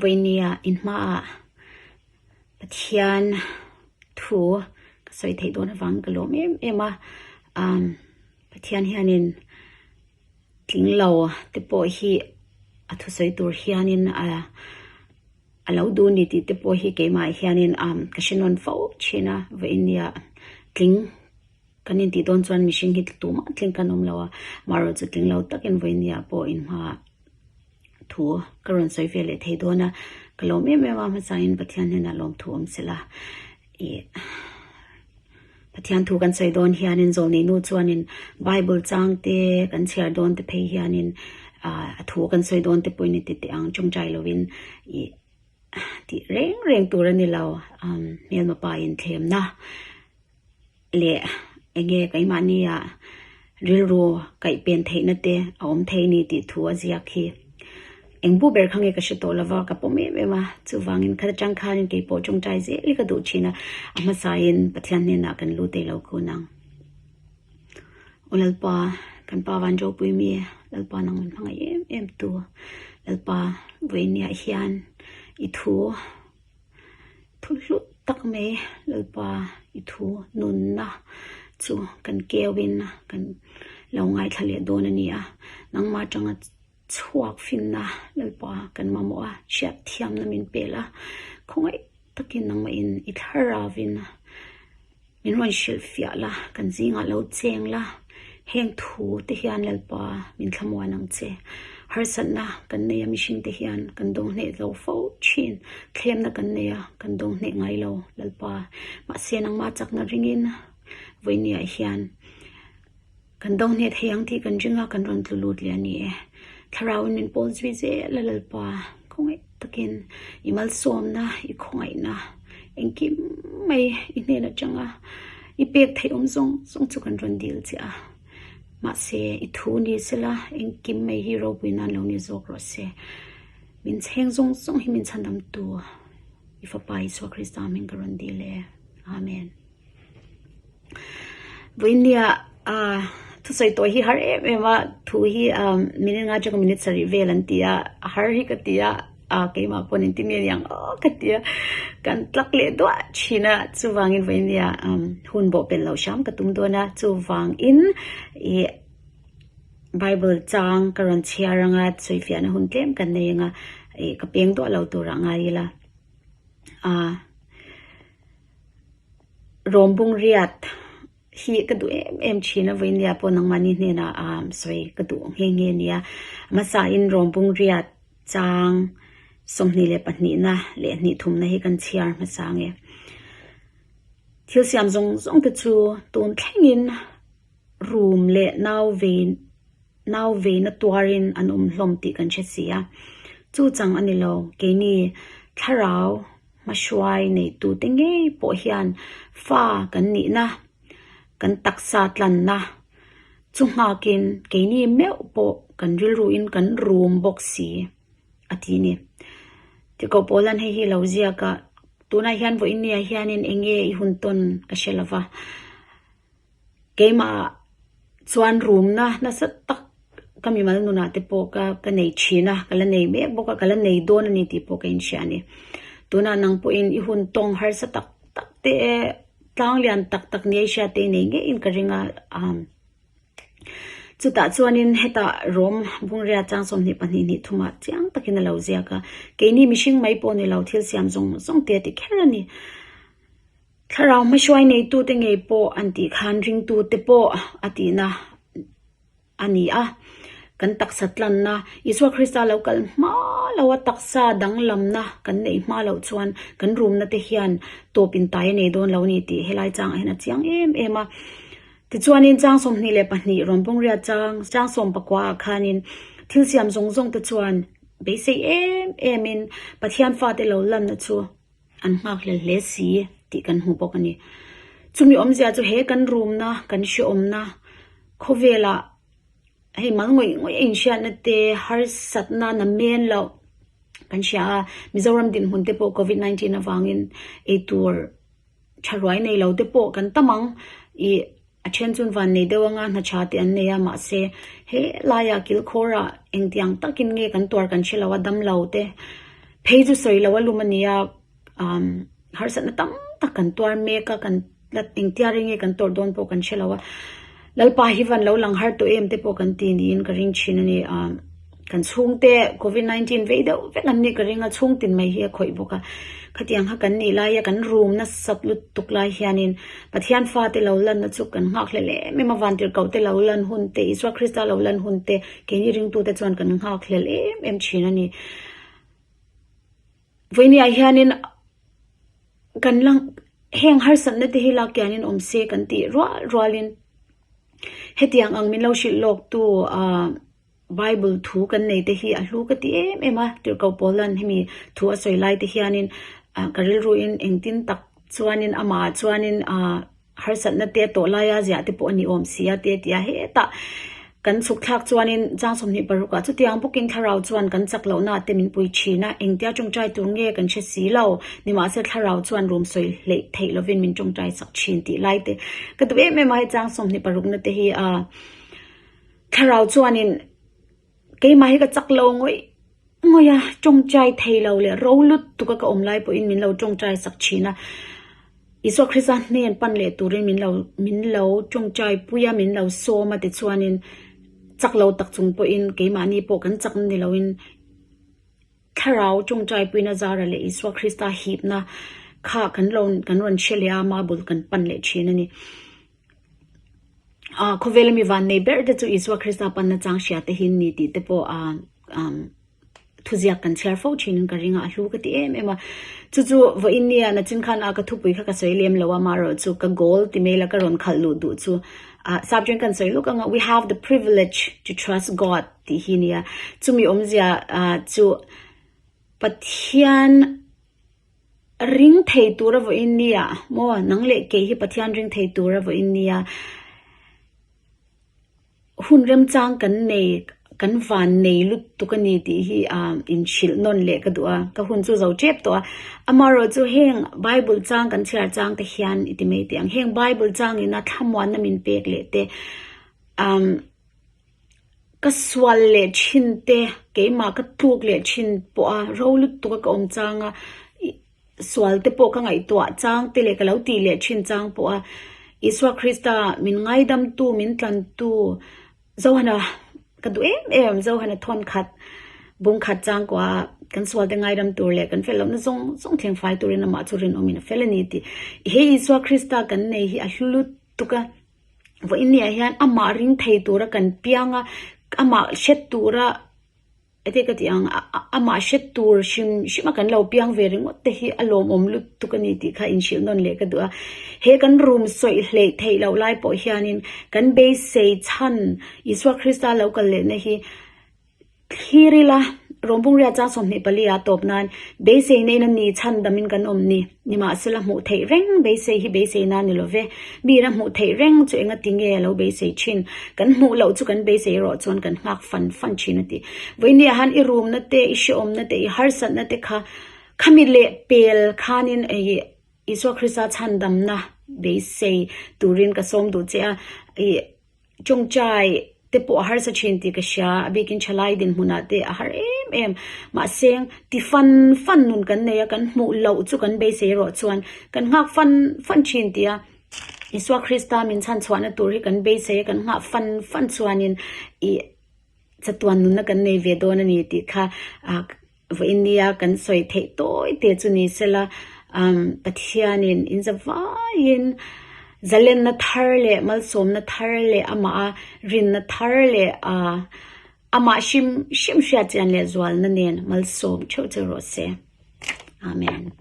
Vawinia inhmaah Pathian thu ka sawi theih dawn avang ka lawm em em a, umm Pathian hianin tling lo te pawh hi a thusawi tur hianin a a lo duh a ni tih te pawh hi keimah hianin umm ka hre nawn fo thin a, vawinia tling kan intih dawn chuan mihring hi tumah tling kan awm lo a, amaherawhchu tling lo takin vawinia pawh inhmaah. thu ka rawn sawi ve leh thei dawn a, ka lawm em em a hmasain Pathian hnenah lawm thu awm sela ih Pathian thu kan sawi dawn hianin zawlnei nu chuanin Bible chang te kan chhiar dawn te phei hianin ah a thu kan sawi dawn te pawhin i ti teh ang tawngtai lovin ih tih reng reng tur a ni lo hmelma pa inthlemna. leh enge keimahnia rilru kaih pen theihna te a awm thei ni tih thu a ziak hi. Eng bu ber kha nge ka hre tawh lova ka pawm em em a, chuvangin khat atang khanin keipawh tawngtai zel hi ka duh thin a, a hmasain Pathian hnenah kan lu tei lo kun ang. Aw Lalpa, kan Pa van ropui mi, Lalpa nang min hmangaih em em tu, Lalpa vawiiniah hian i thu, Thu hlut tak mai Lalpa i thu nunna chu kan keuin kan lo ngaithla leh dawn a ni a, nangmah atanga chhuak finna Lalpa kan mamawh a, hriat thiamna min pel a, khawngaih takin nangmahin i thlarauin Min rawn hrilh fiah la, kan zingah lo cheng la, heng thu te hian Lalpa min thlamuan ang che. Harsatna kan nei a mihring te hian kan dawng hneh lo fo thin, thlemna kan nei a kan dawng hneh ngai lo Lalpa. Mahse nangmah chakna ringin vawinia hian Kan do hne thei ang tih kan ring a, kan rawn tlu lut leh a ni e. Thlarauin min pawl zui zel a Lalpa, khawngaih takin i malsawmna, i khawngaihna engkim mai i hnen atanga i pek theih awm zawng zawng chu kan rawn dil che a. Mahse, i thu ni sela engkim mai hi ropui nan lo ni zawk rawh se. Min chheng zawng zawng hi min chhandamtu i Fapa Isua Krista hming ka rawn dil e. Amen. Vawinia thusawi tawh hi har em em a thu hi minute nga atanga minute sarih vel an ti a a har hi ka ti a keimah pawh engtin nge niang aw ka ti a kan tlak leh duah thin a chuvangin vawinia hun bawh pelh loh hram ka tum dawn a chuvangin ih bible chang ka rawn chhiar anga sawifiahna hun tlem kan nei anga ih ka peng duah lo turah ngai ila ah. Rawmbung riat hi ka duh em em thin a, vawinia pawh nangmahni hnenah sawi ka duh nghe nghe a nia. Hmasain rawmbung riat chang 22na leh hnih thumna hi kan chhiar hmasa ang e. Thil siam zawng zawng te chu tun thlengin rum leh nau vei nau veina tuarin an awm hlawm tih kan hre si a. Chu chang a ni lo, keini thlarau Hmahruai neitute ngei pawh hian fa kan nihna, kan taksa tlanna chu nghakin keini meuh pawh kan rilruin kan rum bawk si a ti ni. Tikoh Pawlan hei hi lo ziak a, tunah hian vawiinniah hianin eng nge i hun tawn ka hre lo va. Keimah chuan rumna nasa tak ka mimal nunah te pawh ka ka nei thin a, ka la nei mek bawk a, ka la nei dawn a ni tih pawh ka inhria a ni. Tunah nang pawhin i hun tawng harsa tak tak te tlang lian tak tak nia i hriat te i nei ngeiin ka ring a, umm chutah chuanin hetah Rom Bungria chang 22 hnih thumah chiang takin a lo ziak a, keini mihring mai pawh ni lo thil siam zawng zawng te a ti kher a ni. Thlarau hmahruai neitute ngei pawh an tih khan ringtute pawh a tihna a ni a. Kan taksa tlanna, Isua Krista lo kal hma loa taksa danglamna kan neih hma loh chuan kan rumna te hian tawp intai a nei dawn lo a ni tih helai changah hian a chiang em em a. Tichuanin chang 22 Rawnpawngria chang chang sawmpakua ah khanin thil siam zawng zawng te chuan beisei em emin Pathian fate lo lanna chu An nghakhlel hle si tih kan hmu bawk a ni. Chumi awmzia chu he kan rumna, kan hreawmna khawvelah hei mal ngawih ngawih a inhriatna te, harsatna na men loh kan hria a. Mizoram dinhmun te pawh covid 19 avangin eitur tha ruai nei lo te pawh kan tam ang. Ih A then chuan van nei deuh anga hna tha te an nei a, mahse he laiah kilkhawrah engtiang takin nge kan tuar kan hre lo a, damlo te. Phei chu sawi lo a lum a nia, umm harsatna tam tak kan tuar mek a, kan la engtia reng nge kan tawrh dawn pawh kan hre lo a, Lalpa hi van lo lang har tawh em te pawh kan ti niin ka ring thin a ni. Umm kan chhungte covid 19 vei deuh vek an nih ka ring a, chhung tin mai hi a khawih bawk a, khatiang kha kan nih laia kan rum nasat lutuk lai hianin Pathian fate lo lanna chu kan nghak hlel em em a, vantirhkoh te lo lan hun te, Isua Krista lo lan hun te keini ringtute chuan kan nghak hlel em em thin a ni. Vawinia hianin kan la heng harsatna te hi lak kianin awm se kan tih rual rualin hetiang ang min lo hrilh lawk tu ah Bible thu kan nei te hi a hlu ka ti em em a, Tirhkoh Paulan hemi thu a sawi lai te hianin ah ka rilruin engtin tak chuanin amah chuanin ah harsatna te tawh laia ziah te pawh a ni awm si a te tia hetah kan chhuk thlak chuanin chang 26 ah chutiang bawkin thlarau chuan kan chak lohna te min pui thin a, engtia tawngtai tur nge kan hre si lo, nimahse thlarau chuan rum sawi hleih theih lovin min tawngtai sak thin tih lai te ka duh em em a hei chang 26 na te hi a thlarau chuanin keimah hi ka chak lo ngawih ngawih a, tawngtai thei lo leh ro lutuk a ka awm lai pawhin min lo tawngtai sak thin a. Isua Krista hnen pan leh turin min lo min lo tawngtai pui a, min lo sawm a tichuanin chak lo tak chung pawhin keimahni pawh kan chak ni loin thlarau tawngtai puina zara leh Isua Krista hipna kha kan lo kan rawn hre leh a, marble kan pan leh thin a ni. Ah khawvela mi van nei ber te chu Isua Krista panna chang hria te hi ni tih te pawh ah umm thuziak kan chhiar fo thin in ka ring a, a hlu ka ti em em a. Chu chu vawiin nia nachin khan a ka thupui kha ka sawi lem lo a, amaherawh chu ka goal ti mail a ka rawn khalh luh duh chu ah sap chen kan sawi luk ang a we have the privilege to trust God tih hi nia. Chumi awmzia ah chu Pathian Ring thei tura vawiin nia maw? Nang leh kei hi Pathian ring thei tura vawiin nia hun remchang kan nei, kan van nei lutuk a ni tih hi inhrilh nawn leh ka duh a, ka hun chu zo tep tawh a. Amaherawh chu heng Bible chang kan chhiar chang te hian i ti mai teh ang, heng Bible changin a thlamuanna min pek leh te umm. Ka sual leh thin te, keimah ka tluk leh thin pawh a, ro lutuk a ka awm chang a, sual te pawh ka ngaihtuah chang te leh ka lo tih leh thin chang pawh a, Isua Krista min ngaidamtu, min tlantu, Zohana ka duh em em, Zohana thawn khat, bung khat chang kuah a, kan sual te ngaidam tur leh kan fel lohna zawng zawng thleng fai turin amah chu rinawmin a fel a ni tih. He Isua Krista kan nei hi a hlu lutuk a. Vawiin ni ah hian amah ring thei tura kan piang a, amah hre tura enge ka tih ang amah hre tur hrim hrim a kan lo piang ve ringawt te hi a lawmawm lutuk a ni tih kha inhrilh nawn leh ka duh a. He kan room sawi hleih theih loh lai pawh hianin kan beisei chhan Isua Krista lo kal lehna hi Thlir ila, Rawngbungria chang 24 ah tawp nan beisei neina ni chhan damin kan awm ni. Nimahsela hmuh theih reng beisei hi beisei na ni lo ve. Mi ram hmuh theih reng chu enga ti nge a lo beisei thin. Kan hmuh loh chu kan beisei erawh chuan kan nghak fan fan thin a ti. Vawinia han i rumna te, i hrehawmna te, i harsatna te kha khami leh pel khanin i Isua Krista chhandamna beisei turin ka sawm duh che a. I. Chawngchai te pawh a harsa thin tih ka hria, a bikin thalai dinhmunah te a har em em. Mahse, ti fan fan nun kan nei a, kan hmuh loh chu kan beisei erawh chuan kan nghak fan fan thin tih a, Isua Krista min chhanchhuahna tur hi kan beisei a, kan nghah fan fan chuanin ih chatuan nunna kan nei ve dawn a ni tih kha ah Vawiin nia kan sawi theih tawi te chu ni sela, Pathianin in za vaiin zalenna thar leh malsawmna thar leh amah a rinna thar leh amah hrim hrim hriatchian leh zualna nen malsawm theuh che rawh se. Amen.